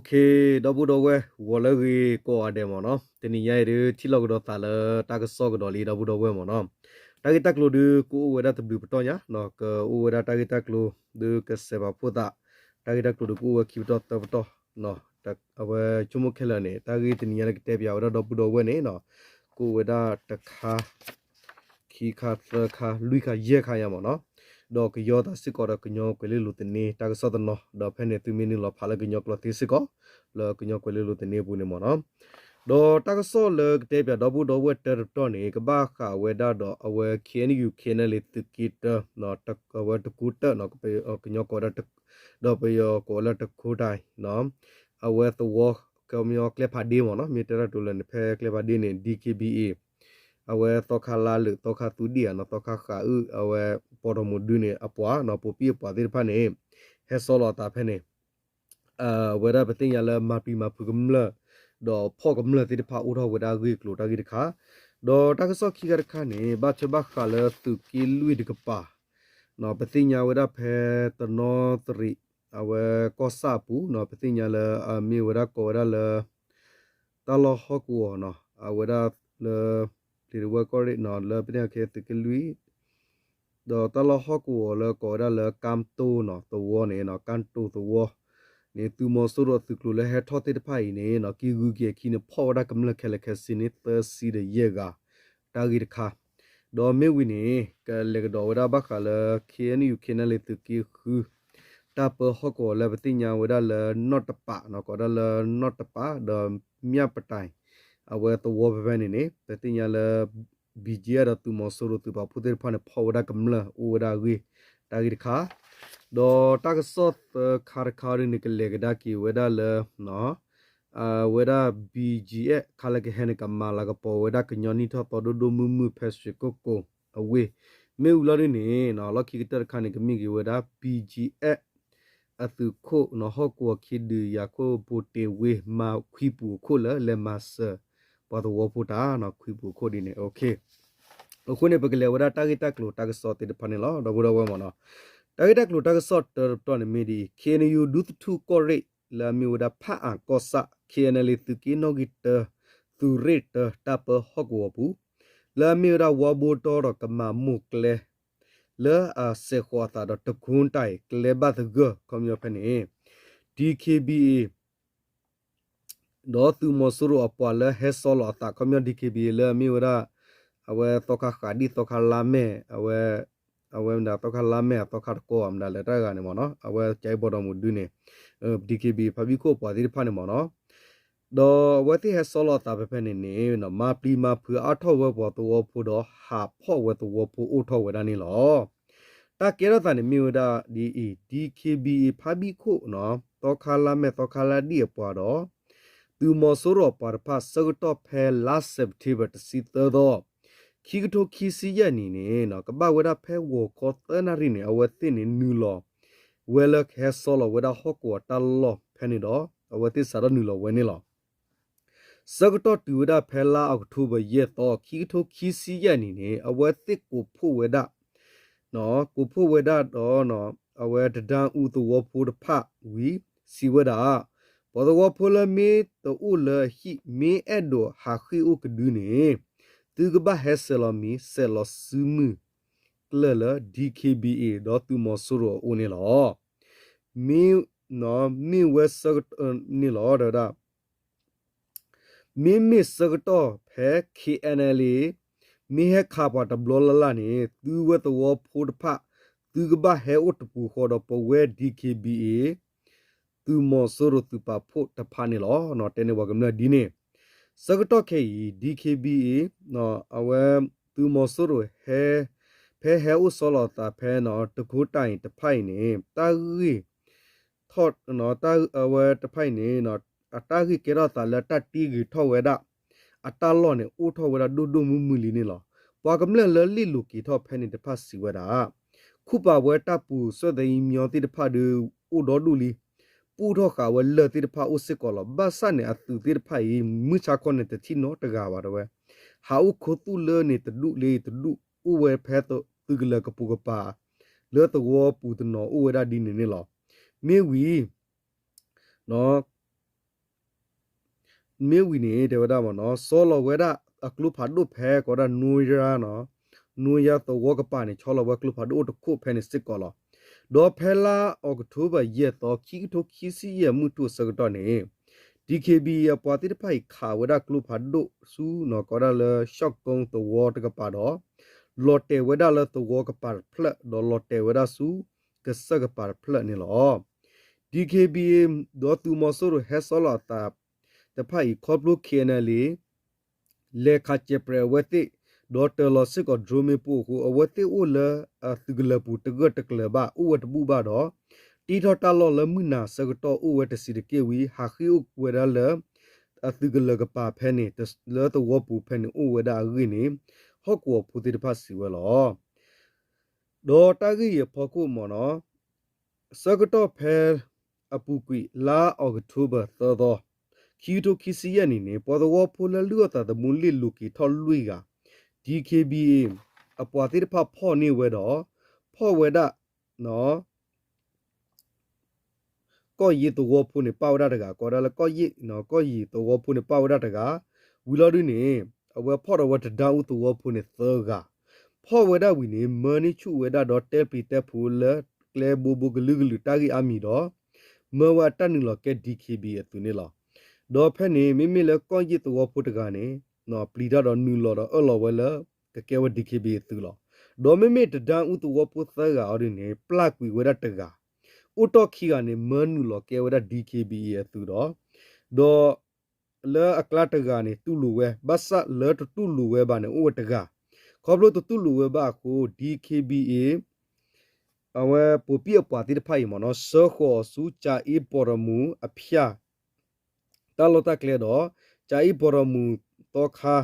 ဒီပုၢ်ဒီဝဲၢ် ဂီၤလၢအဂ့ၤကိးဂၤဒဲးမ့ၢ်နီၤ, တနံၤညါအံၤဒုး ထံၣ်လိာ်ကဒီးသးလၢတၢ်ကစီၣ်ကဒီးလံ ဒီပုၢ်ဒီဝဲၢ်မ့ၢ်နီၤ, တၢ်ဂ့ၢ်တၢ်ကျိၤဒုး ကအိၣ်ဝဲဒၣ်တဘျုးပတီၢ်ညါ, ကအိၣ်ဝဲဒၣ်တၢ်ဂ့ၢ်တၢ်ကျိၤ ဒုးကစဲးပာ်ဖှိၣ်သး, တၢ်ဂ့ၢ်တၢ်ကျိၤဒုးကအိၣ်ဝဲခံပတီၢ်သၢပတီၢ်, အဝဲဆိကမိၣ်ခဲလၢာ်န့ၣ် တၢ်ဂ့ၢ်တနံၤညါလၢကတဲပၠးဝဲဒၣ်ဒီပုၢ်ဒီဝဲၢ်န့ၣ်, ကအိၣ်ဝဲဒၣ်တခါ ခံခါသၢခါလွံၢ်ခါယဲၢ်ခါညါမ့ၢ်နီၤ, ဒီးကယီသးစ့ၢ်ကီးဒီးကညီကွဲၤလ့လိၤသန့ တၢ်ကစီၣ်တနီၤ, ဒီးဖဲန့ၣ်သုမ့ၢ်နုာ်လီၤဖးလၢကညီကျိာ်သ့စ့ၢ်ကီး, လၢကညီကွဲၤလ့လိၤသန့အပူၤန့ၣ်မ့ၢ်နီၤ, ဒီးတၢ်ကစီၣ်လၢကတဲပၠးဒီပုၢ်ဒီဝဲၢ်တၢတပတီၢ်န့ၣ် ကဘၣ်ဃးဝဲဒၣ်ဒီးအဝဲ ခ့ၣ်အဲၣ်ယူၣ် ခ့ၣ်အဲၣ်ယူၣ် သုးက့တၢ အဝဲတကိတၢ ကညီကိးဝဲဒၣ် ဒီးပယီၤကိးဝဲလၢတကိတၢ အဝဲသဝီ ကမီကျဲဖးဒ့မ့ၢ်နီၤ, မ့ၢ်တဲတၢ်တိၤလၢန့ၣ် ဖဲကျဲဖးဒ့န့ၣ် DKBA အဝဲသီခါလါလုာ် သီခါသူဒံၣ်ဧါနီၤ သီခါဃးအုၣ် အဝဲပီၢ်ထီၣ်မူးဒုန့ၣ် အပှၤနီၤ ပိာ်ပံၣ်အပှၤသ့ၣ်တဖၣ်န့ၣ် ဟဲဆီလီၤအသးဖဲန့ၣ် အဝဲဒၣ်ပသ့ၣ်ညါလၢမၤပျံၤမၤဖုးကမျၢၢ် ဒီးဖီၣ်ကမျၢၢ်သ့ၣ်တဖၣ်အိၣ်ထီၣ်ဝဲဒၣ်အဂ့ၢ်အကျိၤတၢ်ဂ့ၢ်တခါ, ဒီးတၢ်ကစီၣ်ခံခါတခါန့ၣ် ဘၣ်ထွဲဘၣ်ဃးလၢသုးက့လွံၢ်တကပၤ ပသ့ၣ်ညါဝဲဒၣ်ဖဲတနီသရံး အဝဲကီၢ်ဆၣ်အပူၤနီၤ ပသ့ၣ်ညါလၢအမ့ၢ်ဝဲဒၣ်ကိးဝဲဒၣ်လၢ တၢ်လီၢ်ဟီၣ်ကဝီၤနီၤ အဝဲဒၣ်လၢ ပျံၤတဝဲၢ်ကီၢ်ရ့ၣ်နီၤ လၢပသ့ၣ်ညါခဲသုးက့လွံၢ် ဒီးတၢ်လီၢ်ဟီၣ်ကဝီၤလၢကိးဝဲဒၣ်လၢကၣ်တိၢ်နီၤ သဝီန့ၣ်နီၤ ကၣ်တိၢ်သဝီန့ၣ် သုးမီၤစိရိၤအသုးကျိၤလၢဟဲထီၣ်သ့ၣ်တဖၣ်အံၤန့ၣ်နီၤ က့ၤဂုၤက့ၤအခံန့ၣ် ဖီၣ်ဝဲဒၣ်ကမျၢၢ်ခဲလၢာ်ခဲဆ့န့ၣ် သၢဆံဒီးယဲၢ်ဂၤ တၢ်ဂ့ၢ်တခါ, ဒီးမ့ၢ်ဝံၤန့ၣ် ကလဲၤကဒီးဝဲဒၣ်ဘၣ်ဃးလၢ ခ့ၣ်အဲၣ်ယူၣ် ခ့ၣ်အဲၣ်ယူၣ် သုးက့ဃု တၢ်ပၢဟီၣ်ကဝီၤလၢပသ့ၣ်ညါဝဲဒၣ်လၢနီၣ်တပးနီၤ ကိးဒၣ်လၢနီၣ်တပး ဒီးမၠၣ်ပတၢၢ် အဝဲသဝီဖဲဖဲန့ၣ်န့ၣ် ပသ့ၣ်ညါလၢ ဘံၣ်ကၠံအၣ် ဒီးသုးမီၤစိရိၤသုးပာ်ဖှိၣ်သ့ၣ်တဖၣ်န့ၣ် ဖီၣ်ဝဲဒၣ်ကမျၢၢ်အိၣ်ဝဲဒၣ်အဂ့ၢ် တၢ်ဂ့ၢ်တခါ, ဒီးတၢ်ကစီၣ်သၢခါတခါဒ်န့ၣ် ကလဲၤကဒါက့ၤဝဲဒၣ်လၢ အဝဲဒၣ် ဘံၣ်ကၠံအၣ် ခါလၢကဟဲန့ၣ် ကမၤလၤကပီၤဝဲဒၣ်ကညီနံၣ်ထီၣ်သီဒိၣ်ဒိၣ်မုၢ်မုၢ်ဖဲရွှေကုက္ကိုအဝ့ၢ်, မ့ၢ်ဝံၤလီၤဒ်န့ၣ်နီၤ လီၢ်ခံကတၢၢ်တခါန့ၣ် ကမ့ၢ်က့ၤဝဲဒၣ် ဘံၣ်ကၠံအၣ် အသုးခိၣ်နီၤ ဟီၣ်ကဝီၤခံဒုး ယၤခိၣ်ဘိတ့ၢ်ဝ့ မၤခွံပူၤအခိၣ်လၢလဲၤမၤစၢၤ ပှၤသဝီဖိတၢ်နီၤ ခွံပူၤအခိၣ်ဒ်န့ၣ် အဃိန့ၣ် ပကလဲၤဝဲဒၣ်တၢ်ဂ့ၢ်တၢ်ကျိၤတၢ်ကစီၣ်သ့ၣ်တဖၣ်န့ၣ်လီၤ ဒီပုၢ်ဒီဝဲၢ်မ့ၢ်နီၤ, တၢ်ဂ့ၢ်တၢ်ကျိၤတၢ်ကစီၣ်တၢတပတီၢ်န့ၣ်မ့ၢ်ဒ်အံၤ ခ့ၣ်အဲၣ်ယူၣ် ဒူသထူၣ်ကီၢ်ရ့ၣ် လၢအမ့ၢ်ဝဲဒၣ်ဖးအၣ်ကီၢ်ဆၣ် ခ့ၣ်အဲၣ်ယူၣ် သုးက့နီၣ်ဂံၢ်တၢ သုးရ့ၣ်တၢ တၢ်ပၢဟီၣ်ကဝီၤပူၤ လၢအမ့ၢ်ဝဲဒၣ်ဝါဘိတီဒီးကမၤမိၢ်ကျဲ လၢအစဲးဃီၤအသးဒီးတကိတၢ်အံၤ ကျဲဘၣ်သဂၢၢ် ခီပညီဖဲန့ၣ် DKBA ဒီးသုးမီၤစိရိၤအပှၤလၢဟဲဆီလီၤအသး ခီပညီ DKBA လၢအမ့ၢ်ဝဲဒၣ် အဝဲသီခါဃးဒံၣ် သီခါလါမဲာ် အဝဲ အဝဲမတၤ သီခါလါမဲာ် အသီခါတကီဧါ မတၤလဲၣ် တၢ်ဂၤန့ၣ်မ့ၢ်နီၤ အဝဲကၠဲဘီဒီမူဒုန့ၣ် DKBA ဖါဘံၣ်ခိၣ်ပှၤသ့ၣ်တဖၣ်န့ၣ်မ့ၢ်နီၤ ဒီးအဝဲသ့ၣ်ဟဲဆီလီၤအသးဖဲဖဲန့ၣ်န့ၣ် မၤပျံၤမၤဖုးအါထီၣ်ဝဲပှၤသဝီဖိဒီးဟးဖီၣ်ဝဲသဝီဖိအိၣ်ထီၣ်ဝဲဒၣ်န့ၣ်လီၤ. တၢ်ကဲထီၣ်သးန့ၣ်မ့ၢ်ဝဲဒၣ်ဒ်အံၤ DKBA ဖါဘံၣ်ခိၣ်နီၤ သီခါလါမဲာ် သီခါလါဒံၣ်အပှၤဒီး သုးမီၤစိရိၤအပှၤတဖၣ် ဆၢကတီၢ်ဖဲလါ September တဆံသၢသီ ခံကထိခံဆံယဲၢ်နံၣ်န့ၣ် ကဘၣ်ဝဲဒၣ်ဖဲဂီၤခီသၢနၣ်ရံၣ်န့ၣ် အဝဲသ့ၣ်န့ၣ်နုာ်လီၤ ဝဲလၢကဟဲဆီလီၤဝဲဒၣ်ဟီၣ်ကဝီၤတၢ်လီၢ်ဖဲန့ၣ်ဒီး အဝဲသ့ၣ်စးထီၣ်နုာ်လီၤဝဲန့ၣ်လီၤ. ဆၢကတီၢ်တုၤဝဲဒၣ်ဖဲလါ October ယဲၢ်သီ ခံကထိခံဆံယဲၢ်နံၣ်န့ၣ် အဝဲသ့ၣ်ကိးဖှိၣ်ဝဲဒၣ် ကိးဖှိၣ်ဝဲဒၣ်ဒီး အဝဲတဒၣ်အူသဝီဖိတဖၣ်ဝံၤ စံးဝဲဒၣ် ပှၤသဝီဖိလၢမ့ၢ်တအိၣ်လၢအဟံၣ် မ့ၢ်အဲၣ်ဒိးဟးဃ့ၢ်အိၣ်ကဒုန့ၣ် သုကဘၣ်ဟဲဆဲးလီၤမံၤ ဆဲးလီၤစုမုၢ်ကျၢၢ်လၢ DKBA ဒီးသုးမီၤစိရိၤအအိၣ်န့ၣ်လီၤ. မ့ၢ် မ့ၢ်ဝဲဆၢကတီၢ်န့ၣ်လီၤ တဲဝဲဒၣ် မ့မ့ၢ်ဆၢကတီၢ်ဖဲ KNLA မ့ၢ်ဟဲခးပှၤတဘျီလၢ်လၢ်န့ၣ် သုဝဲသဝီဖိတဖၣ် သုကဘၣ်ဟဲအိၣ်တပူၤဃီဒီးပဝဲ DKBA သုးမီၤစိရိၤသုးပာ်ဖှိၣ်တဖၣ်န့ၣ်လီၤ. တဲန့ၢ်ပှၤကမျၢၢ်ဒ်န့ၣ် ဆၢကတီၢ်ခဲအံၤ DKBA အဝဲ သုးမီၤစိရိၤ ဖဲဟဲအိၣ်ဆီလီၤအသးဖဲ တကိတၢ်အံၤတဖၣ်အံၤန့ၣ် တၢ်ဂ့ၢ် အဝဲတဖၣ်အံၤန့ၣ် အတၢ်ဂ့ၢ်ကဲထီၣ်သးလၢတၢ်တ့ဂ့ၤထီၣ်ဝဲဒၣ် အတၢ်လီၢ်န့ၣ် အိၣ်ထီၣ်ဝဲဒၣ်ဒိၣ်ဒိၣ်မုၢ်မုၢ်လံန့ၣ်လီၤ. ပှၤကမျၢၢ်လၢလ့ၣ်လိၤက့ၤထီၣ်ဖဲန့ၣ်တဖၣ်စံးဝဲဒၣ် ခူၣ်ပာ်ဝဲတၢ်ပူၤ ဆွဲၣ်သဲအံၤမညီသ့ၣ်တဖၣ်ဒီး အိၣ်ဒီဒူၣ်လံ. ပူၣ်ထီၣ်ဃာ်ဝဲလၢၢ်သ့ၣ်တဖၣ်အိၣ်စ့ၢ်ကီးလီၤ. ဘၣ်ဆၣ်န့ၣ် အသုးသ့ၣ်တဖၣ်အံၤ မုၢ်ဆါခီန့ၣ် တထံၣ်နီတဂၤဘၣ်တဲဝဲ ဟးအိၣ်ခူသူၣ်လၢန့ၣ်တဒူၣ်လၢတဒူၣ် အိၣ်ဝဲဖဲသုးကလၢၤကပိာ်ကပၤ လၢသဝီပူၤတနီၤအိၣ်ဝဲဒၣ်ဒ်န့ၣ်န့ၣ်လီၤ. မ့ၢ်ဝံၤ မ့ၢ်ဝံၤန့ၣ် တဲဝဲဒၣ်မ့ၢ်နီၤ ဆီလီၤဝဲဒၣ်အကျိဖးဒိၣ်ဖဲကီးဒၣ် နွံယါနီၤ နွံယါသဝီကပၤန့ၣ် ဆီလီၤဝဲကျိဖးဒိၣ်အိၣ်တခိၣ်ဖဲန့ၣ်စ့ၢ်ကီးလီၤ. ဒီးဖဲလါအီးကထိဘၢၣ် ယဲၢ်သီ ခံကထိခံဆံယဲၢ်မုၢ်ထူၣ်အဆၢကတီၢ်န့ၣ် DKBA အပှၤသ့ၣ်တဖၣ်အံၤခးဝဲဒၣ်ကျိဖးဒိၣ်ဆူနီၤ ကီးဒၣ်လၢ ရှီၣ်ကိသဝီတကပၤဒီး လီၤတဲာ်ဝဲဒၣ်လၢသဝီကပၤတဖျၢၣ် ဒီးလီၤတဲာ်ဝဲဒၣ်ဆူ ကစၢၢ်ကပၤတဖျၢၣ်န့ၣ်လီၤ. DKBA ဒီးသုးမီၤစိရိၤဟဲဆီလီၤအသးတဖၣ်အံၤ ခီဖျိ KNLA လဲၤခးစဲးပြဲးအဝဲသ့ၣ် ဒီးတၢၤလီၤစ့ၢ်ကီး drone မ့ၣ်ပိၢ်အဃိ အဝဲသ့ၣ်အိၣ်လၢအသုးကလၢၤပူၤတဂၢၢ်တကျၢၤဘၣ် အိၣ်ဝဲတဘူၣ်ဘၣ်ဒီး တ့ထီၣ်တၢ်လီၢ်လၢမုၢ်နၤဆၢကတီၢ်အိၣ်ဝဲတဆံးတက့ၢ်ဝံၤ ဟးဃ့ၢ်အိၣ်ဝဲဒၣ်လၢ အသုးကလၢၤကပၤဖဲန့ၣ် လၢသဝီပူၤဖဲန့ၣ်အိၣ်ဝဲဒၣ်အဂ့ၢ်န့ၣ် ဟီၣ်ကဝီၤဖိသ့ၣ်တဖၣ်စံးဝဲလီၤ. ဒီးတၢ်ဂ့ၢ်အံၤအဖီခိၣ်မ့ၢ်နီၤ ဆၢကတီၢ်ဖဲအပူၤကွံာ် လါအီးကထိဘၢၣ် သၢသီ ခံကထိခံဆံယဲၢ်နံၣ်န့ၣ် ပှၤသဝီဖိလၢလုၢ်အီၣ်သးသမူလ့ၣ်လိၤက့ၤထီၣ်လွံၢ်ဂၤ DKBA အပှၤသ့ၣ်တဖၣ်ဖီၣ်န့ၢ်ဝဲဒီး ဖီၣ်ဝဲဒၣ် ကီၢ်ယ့ၣ်သဝီဖိန့ၣ် ပၣ်ဝဲဒၣ်တဂၤ ကီးဒၣ်လၢကီၢ်ယ့ၣ် ကီၢ်ယ့ၣ်သဝီဖိန့ၣ် ပၣ်ဝဲဒၣ်တဂၤ ဝံၤလီၤဒုန့ၣ် အဝဲဖီၣ်ထီၣ်ဝဲတဒါအူသဝီဖိန့ၣ်သၢဂၤ ဖီၣ်ဝဲဒၣ်ဝံၤန့ၣ် မၢန့ၢ်ဆူၣ်ဝဲဒၣ်ဒီးတဲပျံၤတဲဖုးလၢကျဲဘိဘိကလုာ်ကလုာ်တၢ်ဂ့ၢ်အါမံၤဒီး မၢဝဲအတၢ်နုာ်လီၤကဲ DKBA အသုးန့ၣ်လီၤ. ဒီးဖဲန့ၣ် မ့မ့ၢ်လၢကီၢ်ယ့ၣ်သဝီဖိတဂၤန့ၣ် ပျံၤတၢ်ဒီးနုာ်လီၤဒီးအၢၣ်လီၤဝဲလၢ ကကဲဝဲ DKBA အသုးလီၤ. ဒီးမ့မ့ၢ်တဒါအူသဝီဖိသၢဂၤအီၤဒုန့ၣ် ပျၢ်ကွံာ်ဝဲဒၣ်တဂၤ အိၣ်တီၢ်ခံဂၤန့ၣ် မၢနုာ်လီၤကဲဝဲဒၣ် DKBA အသုးဒီး ဒီးလၢအကျါတဂၤန့ၣ် တူၢ်လိာ်ဝဲ ဘၣ်ဆၣ်လၢတတူၢ်လိာ်ဝဲဘၣ်န့ၣ် အိၣ်ဝဲတဂၤ ခီဖျိတတူၢ်လိာ်ဝဲဘၣ်အဃိ DKBA အဝဲပိာ်ပံၣ်အပှၤသ့ၣ်တဖၣ်အံၤမ့ၢ်နီၤ ဆှၢဃီၤအီၤဆူ ကၠၤအ့ပီၣ်ရမူၤအဖၠၣ် တၢ်လီၢ်တၢ်ကျဲဒီး ကၠၤအ့ပီၣ်ရမူၤသီခါ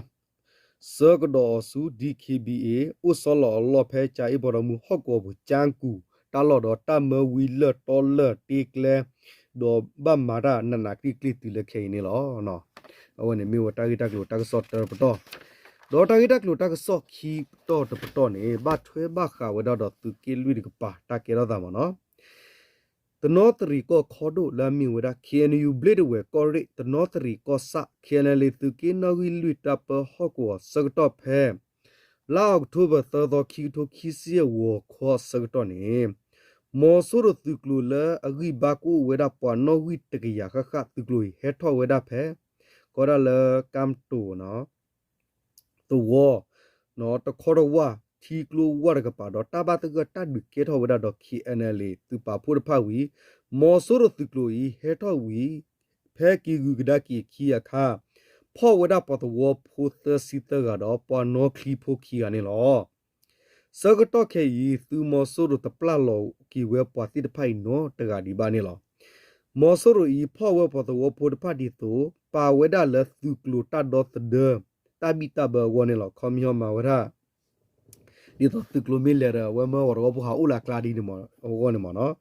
ဆှၢကဒီးအီၤဆူ DKBA အိၣ်ဆီလီၤအလီၢ်ဖဲကၠၤအ့ပီၣ်ရမူၤဟီၣ်ကဝီၤပူၤ ကၠါကူၣ် တၢ်လီၢ်ဒီးတၢ်မၢဝံလၢၢ်တီလၢၢ်တ့ကျဲ ဒီးဘၣ်မၤတၢ်နးနးကျံၤကျံၤတုၤလၢခဲအံၤန့ၣ်လီၤ. အဝဲန့ၣ်မ့ၢ်ဝဲတၢ်ဂ့ၢ်တၢ်ကျိၤတၢ်ကစီၣ်တၢတပတီၢ် ဒီးတၢ်ဂ့ၢ်တၢ်ကျိၤတၢ်ကစီၣ်ခံပတီၢ်တပတီၢ်န့ၣ် ဘၣ်ထွဲဘၣ်ဃးဝဲဒၣ်ဒီးသုးက့လွံၢ်တကပၤ တၢ်ကဲထီၣ်သးမ့ၢ်နီၤ တနီသရံၣ်ကီၢ်ခီဒိၣ်လၢအမ့ၢ်ဝဲဒၣ် KNU ဘျ့ဒဝဲၢ်ကီၢ်ရ့ၣ် တနီသရံၣ်ကီၢ်ဆၣ် KNLA သုးက့နီၣ်ဂံၢ်လွံၢ်တၢ်ပၢဟီၣ်ကဝီၤဆၢကတီၢ်ဖဲ လါအီးကထိဘၢၣ် သၢသီ ခံကထိခံဆံယဲၢ် ဂီၤခီဆၢကတီၢ်န့ၣ် မီၤစိရိၤသုးကျိၤလၢအဂံၢ်ဘါကအိၣ်ဝဲဒၣ်ပှၤနီၣ်ဂံၢ်တကယၤဃၣ်ဃၣ် သုးကျိၤအံၤဟဲထီၣ်ဝဲဒၣ်ဖဲ ကီးဒၣ်လၢကၢမ်တိၤ သဝီ တခီတဝၢ် ထံကျိဝၢ်တကပၤဒီး တၢ်ဘၣ်သဂၢၢ်တၢ်ဒုးကဲထီၣ်ဝဲဒၣ်ဒီး KNLA သုးပာ်ဖှိၣ်တဖၣ်ဝံၤ မီၤစိရိၤသုးကျိၤအံၤ ဟဲထီၣ်ဝံၤ ဖဲက့ၤဂုၤကဒါက့ၤအခံအခါ ဖီၣ်ဝဲဒၣ်ပှၤသဝီဖိသၢဆံသၢဂၤဒီး ပှၤနီၣ်ချံဖိခံဂၤန့ၣ်လီၤ. ဆၢကတီၢ်ခဲအံၤ သုးမီၤစိရိၤတပျၢ်လီၤက့ၤဝဲပှၤသ့ၣ်တဖၣ်အံၤနီတဂၤဒံးဘၣ်န့ၣ်လီၤ. မီၤစိရိၤအံၤ ဖီၣ်ဝဲပှၤသဝီဖိတဖၣ်ဒ်သိး ပာ်ဝဲဒၣ်လၢသုးကျိၤတၢ်ဒီသဒၢ တၢ်ဘံၣ်တၢ်ဘၢအဂီၢ်န့ၣ်လီၤ. ခီပညီမၤဝဲဒၣ် ဒ်သိးသုးကျိၤမ့ၢ်လဲၤဒီး အဝဲမၢပှၤသဝီဖိဟးအိၣ်လၢအကျါဒ်န့ၣ်အဂီၢ်န့ၣ်မ့ၢ်နီၤ.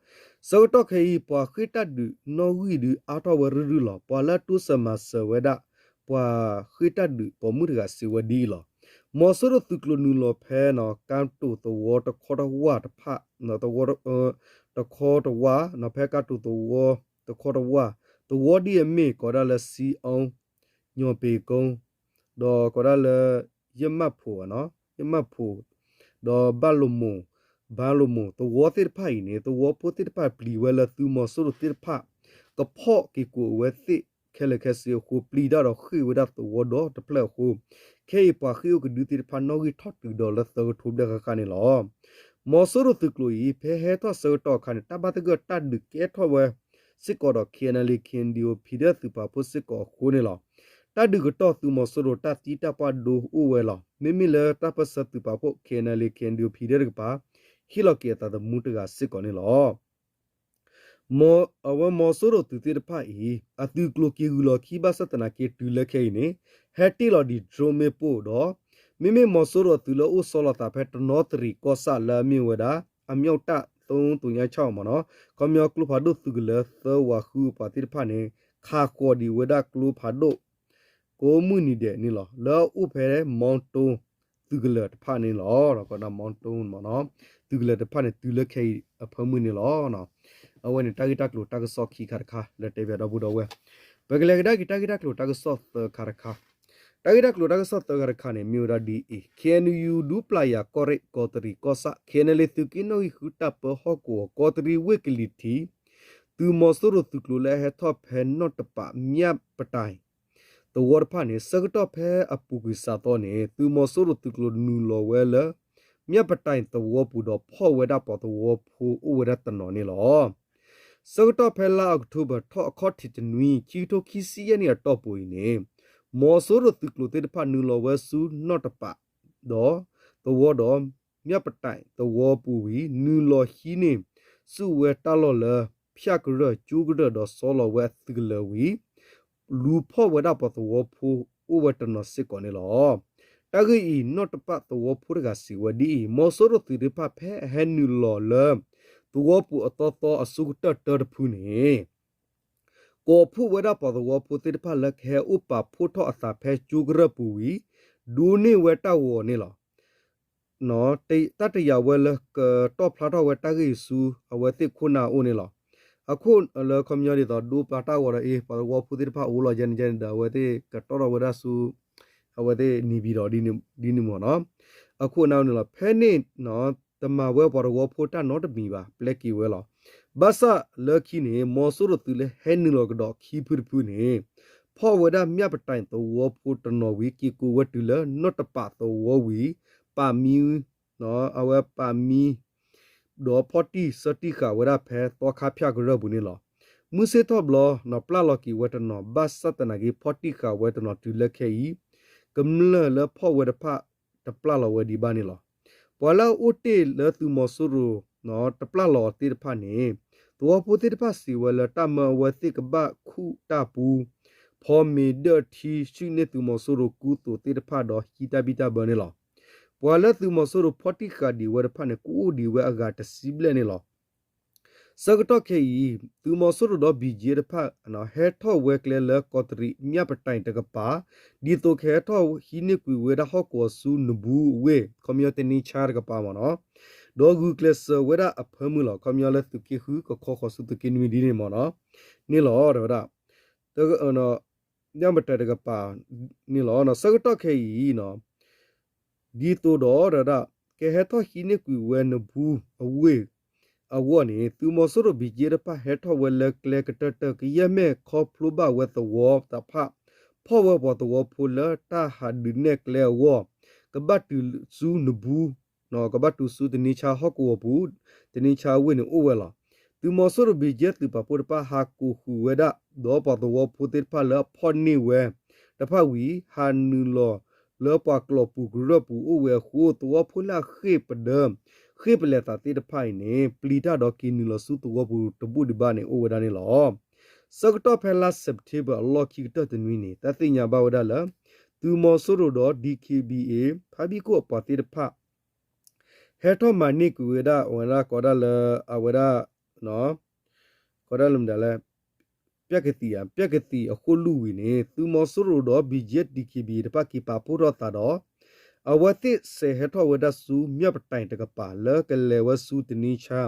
ဆၢကတီၢ်ခဲအံၤ ပှၤဃ့ၢ်တၢ်ဒုးနီၣ်ဂံၢ်ဒုးအါထီၣ်ဝဲရုၢ်ရုၢ်လီၤ. ပှၤလၢအတိစၢၤမၤစၢၤဝဲဒၣ် ပှၤဃ့ၢ်တၢ်ဒုးပိာ်မုၣ်တဂၤစံးဝဲဒ်အံၤလီၤ. မီၤစိရိၤသုးကျိၤနုာ်လီၤဖဲ ကၢ်တိၤသဝီတခီတဝၢ်တဖၣ် တခီတဝၢ် ဖဲကၢ်တိၤသဝီတခီတဝၢ် သဝီဒ်အမ့ၢ်ကိးဒၣ်လၢ စံအီ ညီၣ်ပ့ၤကိ ဒီးကိးဒၣ်လၢ ယမၣ်ဖိ ယမၣ်ဖိ ဒီးဘၣ်လိာ်မိၢ် ဘၣ်လိာ်မိၢ် သဝီသ့ၣ်တဖၣ်အံၤန့ၣ် သဝီဖိသ့ၣ်တဖၣ်ပျံၤဝဲလၢသုးမီၤစိရိၤသ့ၣ်တဖၣ် ကဖီၣ်က့ၤကွံာ်အဝဲသ့ၣ်ခဲလၢာ်ခဲဆ့အဃိ ပျံၤတၢ်ဒီးဃ့ၢ်ဝဲဒၣ်သဝီဒီတဖျၢၣ်အဃိ ခဲအံၤပှၤဃ့ၢ်အိၣ်ကဒုသ့ၣ်တဖၣ်နီၣ်ဂံၢ်ထီၣ်တုၤဒီးလၢသၢကထိဘျဲၣ်ဃၣ်ဃၣ်န့ၣ်လီၤ. မီၤစိရိၤသုးကျိၤအံၤ ဖဲဟဲထီၣ်ဆၢကတီၢ်အခါန့ၣ် တၢ်ဘၣ်သဂၢၢ်တၢ်ဒုးကဲထီၣ်ဝဲစ့ၢ်ကီးဒီး KNLA KNDO PDF သုးပာ်ဖှိၣ်စ့ၢ်ကီးအဃိန့ၣ်လီၤ. တၢ်ဒုးကတီၢ်သုးမီၤစိရိၤတၢ်သံတၢ်ပှၢ်ဒိအိၣ်ဝဲလီၤ. မ့မ့ၢ်လၢတၢ်ပၢၢ်ဆၢသုးပာ်ဖှိၣ် KNLA KNDO PDF တကပၤ ဟ့ၣ်လီၤက့ၤအသးသမူတဂၤစ့ၢ်ကီးန့ၣ်လီၤ. အဝဲမီၤစိရိၤသုးသ့ၣ်တဖၣ်အံၤ အသုးကျိၤက့ၤဂုာ်လီၤခံဘၣ်ဆၣ်သနာ်က့တုၤလၢခဲအံၤန့ၣ် ဟဲတ့ၢ်လီၤဒံး drone မ့ၣ်ပိၢ်ဒီး မ့မ့ၢ်မီၤစိရိၤအသုးလၢအိၣ်ဆီလီၤသးဖဲတနီသရံၣ်ကီၢ်ဆၣ်လၢအမ့ၢ်ဝဲဒၣ် အမြောက်တပ် သုံးသုညခြောက် မ့ၢ်နီၤ ခီပညီကျိဖးဒိၣ်သုးကလၢၤသၢဝးဃုအပှၤသ့ၣ်တဖၣ်န့ၣ် ခးဃီၤဒံးဝဲဒၣ်ကျိဖးဒိၣ် ကိးမုၢ်နံၤဒဲးန့ၣ်လီၤ. လၢအအိၣ်ဖဲ မောင်တော သုးကလၢၤတဖၣ်န့ၣ်လီၤ. ဒီးကီးဒၣ် မောင်တော မ့ၢ်နီၤ သုးကလၢၤတဖၣ်န့ၣ် တုၤလၢခဲအံၤအဖၢမုၢ်န့ၣ်လီၤ. အဝဲန့ၣ်တၢ်ဂ့ၢ်တၢ်ကျိၤတၢ်ကစီၣ်ခံခါတခါ လၢတဲဘၣ်ဒီပုၢ်ဒီဝဲၢ် ပကလဲၤကဒါက့ၤတၢ်ဂ့ၢ်တၢ်ကျိၤတၢ်ကစီၣ်သၢခါတခါ, တၢ်ဂ့ၢ်တၢ်ကျိၤတၢ်ကစီၣ်သၢခါတခါန့ၣ် မ့ၢ်ဝဲဒၣ်ဒ်အံၤ, ခ့ၣ်အဲၣ်ယူၣ် ဒူပျၢ်ယၤကီၢ်ရ့ၣ် ကီးတရံးကီၢ်ဆၣ် ခ့ၣ်အဲၣ်ယူၣ် သုးက့နီၣ်ဂံၢ်ဃုတၢ်ပၢဟီၣ်ကဝီၤ ကီးတရံးဝ့ၢ်ကလံၤထံး, သုးမီၤစိရိၤသုးကျိၤလၢအဟဲထီၣ်ဖဲနီၣ်တပး မၠၣ်ပတၢ် သဝီတဖၣ်န့ၣ် ဆၢကတီၢ်ဖဲအပူၤကွံာ်စးသီန့ၣ် သုးမီၤစိရိၤသုးကျိၤနုာ်လီၤဝဲလၢ မၠၣ်ပတၢ်သဝီပူၤဒီးဖီၣ်ဝဲဒၣ်ပှၤသဝီဖိအိၣ်ဝဲဒၣ်တနီၤန့ၣ်လီၤ. ဆၢကတီၢ်ဖဲလါအီးကထိဘၢၣ်ထီၣ်အခီၣ်ထံးတနွံ ခံကထိခံဆံယဲၢ်နံၣ်အတီၢ်ပူၤအံၤန့ၣ် မီၤစိရိၤသုးကျိၤသ့ၣ်တဖၣ်နုာ်လီၤဝဲဆူနီၣ်တပး ဒီးသဝီဒီး မၠၣ်ပတၢ်သဝီပူၤဝံၤ နုာ်လီၤဟံးန့ၢ်ဆူၣ်ဝဲတၢ်လီၢ်လၢ ဖၠၣ်ကရၢၢ်ကၠိကရၢၢ်ဒီးဆီလီၤဝဲအသုးကလၢၤဝံၤ လူၤဖီၣ်ဝဲဒၣ်ပှၤသဝီဖိအိၣ်ဝဲတနီၤစ့ၢ်ကီးန့ၣ်လီၤ. တၢ်ဂ့ၢ်အံၤ နီၣ်တပးသဝီဖိတဂၤစံးဝဲဒ်အံၤ, မီၤစိရိၤသုးသ့ၣ်တဖၣ်ဖဲအဟဲနုာ်လီၤလၢ သဝီပူၤအသီသီအဆိကတၢၢ်တၢတဖုန့ၣ် ကိးဖှိၣ်ဝဲဒၣ်ပှၤသဝီဖိသ့ၣ်တဖၣ်လၢကဟဲအိၣ်ပာ်ဖှိၣ်ထီၣ်အသးဖဲကၠိကရၢၢ်ပူၤဝံၤ ဒိးန့ၢ်ဝဲတၢ်ဂီၤန့ၣ်လီၤ. တၢ်တယာ်ဝဲလၢကတီၣ်ဖျါထီၣ်ဝဲတၢ်ဂ့ၢ်ဆူ အဝဲသ့ၣ်ခိၣ်နၢ်အအိၣ်န့ၣ်လီၤ. အခိၣ်လၢခီပညီဒ်သိး ဒိးပာ်တၢ်ဂီၤဒီးအ့ၣ် ပှၤသဝီဖိသ့ၣ်တဖၣ်အိၣ်လီၤယဲန့ၣ်ယဲန့ၣ်ဒီး အဝဲသ့ၣ်ကတီၣ်ထီၣ်ဝဲဒၣ်ဆူ အဝဲသ့ၣ်နံၤဘံၤဒီး ဒ်န့ၣ်မ့ၢ်နီၤ. အခိၣ်နၢ်အိၣ်န့ၣ်လီၤ. ဖဲန့ၣ် တမၤဝဲပှၤသဝီဖိတၢ်နီတမံၤဘၣ် ပျဲက့ၤဝဲလီၤ. ဘၣ်ဆၣ်လၢခံန့ၣ် မီၤစိရိၤသုးလၢဟဲနုာ်လီၤကဒီးခံဖုတဖုန့ၣ် ဖီၣ်ဝဲဒၣ်မၠၣ်ပတၢ်သဝီဖိတနီၤဝံၤ က့ၤကိးဝဲတုၤလၢနီၣ်တပးသဝီဝံၤ ပာ်မံ အဝဲပာ်မံ ဒီးဖီၣ်တံၢ်ဆၢတံၢ်ဃာ်ဝဲဒၣ်ဖဲသီခါဖၠၣ်ကရၢၢ်ပူၤန့ၣ်လီၤ. မုၢ်ဆ့ၣ်ထီၣ်ဘျီ ပျၢ်လီၤက့ၤဝဲတနီၤ ဘၣ်ဆၣ်သနာ်က့ ဖီၣ်တံၢ်ဃာ်ဝဲတနီၤတုၤလၢခဲအံၤ ကမျၢၢ်လၢဖီၣ်ဝဲတဖၣ် တပျၢ်လီၤဝဲဒံးဘၣ်န့ၣ်လီၤ. ပှၤလၢအအိၣ်တ့ၢ်လၢသုးမီၤစိရိၤ တပျၢ်လီၤအီၤသ့ၣ်တဖၣ်န့ၣ် သဝီဖိသ့ၣ်တဖၣ်စံးဝဲလၢ တၢ်မၢအဝဲသ့ၣ်ကဘၣ်ခူၣ်တၢ်ပူ ဖီမ့ၤဒၢၣ်ထံ ဆှုၣ်န့ၢ်သုးမီၤစိရိၤကူသိးသ့ၣ်တဖၣ်ဒီးဟံးတၢ်ဘံၣ်တၢ်ဘၢန့ၣ်လီၤ. ပှၤလၢသုးမီၤစိရိၤဖီၣ်တံၢ်ဃာ်ဒံးဝဲတဖၣ်န့ၣ် ကအိၣ်ဒံးဝဲအဂၤတဆံဘျဲၣ်န့ၣ်လီၤ. ဆၢကတီၢ်ခဲအံၤ သုးမီၤစိရိၤဒီး ဘံၣ်ကၠ့တဖၣ် ဟဲထီၣ်ဝဲကျဲလၢကီးတရံးမၠၣ်ပတၢ်တကပၤ ဒ်သိးကဟဲထီၣ်ဟံးန့ၢ်ကွံာ်ဝဲဒၣ်ဟီၣ်ကဝီၤဆူနဘူးအဝ့ၢ် ခီပညီတနံၤဆါတကပၤမ့ၢ်နီၤ, ဒီးဂုာ်ကျဲးစၢးဝဲဒၣ်အဖၢမုၢ်လီၤ. ခီပညီလၢသုးက့ဃုကခီဃီၤဆူသုးက့နွံဒ်န့ၣ်မ့ၢ်နီၤ, န့ၣ်လီၤ တဲဝဲဒၣ် မၠၣ်ပတၢ်တကပၤန့ၣ်လီၤ. ဆၢကတီၢ်ခဲအံၤ ဒ်သိးဒီး တဲဝဲဒၣ် ကဟဲထီၣ်ဟံးန့ၢ်ကွံာ်ဝဲနဘူးအဝ့ၢ် အဂီၢ်န့ၣ် သုးမီၤစိရိၤ ဘံၣ်ကၠ့တဖၣ်ဟဲထီၣ်ဝဲလၢကျဲကတၢၢ်တၢၢ် ကယဲၢ်မဲာ်ခီဖျိဘၣ်ဝဲသဝီတဖၣ် ဖီၣ်ဝဲပှၤသဝီဖိလၢတၢ်ဟးဒုးနဲၣ်ကျဲအဂီၢ် ကဘၣ်တုၤဆူနဘူး ကဘၣ်တုၤဆူတနံၤဆါဟီၣ်ကဝီၤပူၤ တနံၤဆါအဝ့ၢ်န့ၣ်အိၣ်ဝဲလီၤ. သုးမီၤစိရိၤ ဘံၣ်ကၠ့သုးပာ်ဖှိၣ်တဖၣ် ဟးကိးဃုာ်ဝဲဒၣ် ဒီးပှၤသဝီဖိသ့ၣ်တဖၣ်လၢအဖီၣ်န့ၢ်ဝဲတဖၣ်ဝံၤ ဟးနုာ်လီၤလၢပှၤကျိာ်ပူၤကရၢၢ်ပူၤအိၣ်ဝဲအဃိ သဝီဖိလၢအဃ့ၢ်ပဒၢ ဃ့ၢ်ပလဲၤသးသ့ၣ်တဖၣ်အံၤန့ၣ် ပျံၤတၢ်ဒီးက့ၤနုာ်လီၤဆူသဝီပူၤတဘူၣ်ဒံးဘၣ်န့ၣ် အိၣ်ဝဲဒၣ်န့ၣ်လီၤ. ဆၢကတီၢ်ဖဲလါ September အလီၢ်ခံကတၢၢ်တနွံန့ၣ် တၢ်သ့ၣ်ညါဘၣ်ဝဲဒၣ်လၢ သုးမီၤစိရိၤဒီး ဒံၣ်ခ့ၣ်ဘံၣ်အ့ၣ် ဖးဘံၣ်ခိၣ်အပှၤသ့ၣ်တဖၣ် ဟဲထီၣ်မၤန့ၢ်ကွံာ်ဝဲဒၣ် အဝဲဒၣ်ကီးဒၣ်လၢ အဝဲဒၣ် ကီးဒၣ်လၢမတၤလဲၣ် ပျၢ်ကသံၣ်ဧါ ပျၢ်ကသံၣ်အဃိၣ်လူၢ်ဝံၤန့ၣ် သုးမီၤစိရိၤဒီး ဘံၣ်ကၠ့ ဒံၣ်ခ့ၣ်ဘံၣ်အ့ၣ်တဖၣ်က့ၤပာ်ဖှိၣ်ထီၣ်သးဒီး အဝဲသ့ၣ်စဲးဟဲထီၣ်ဝဲဒၣ်ဆူ မၠၣ်ပတၢ်တကပၤ လၢကလဲၤဝဲဆူတနံၤဆါ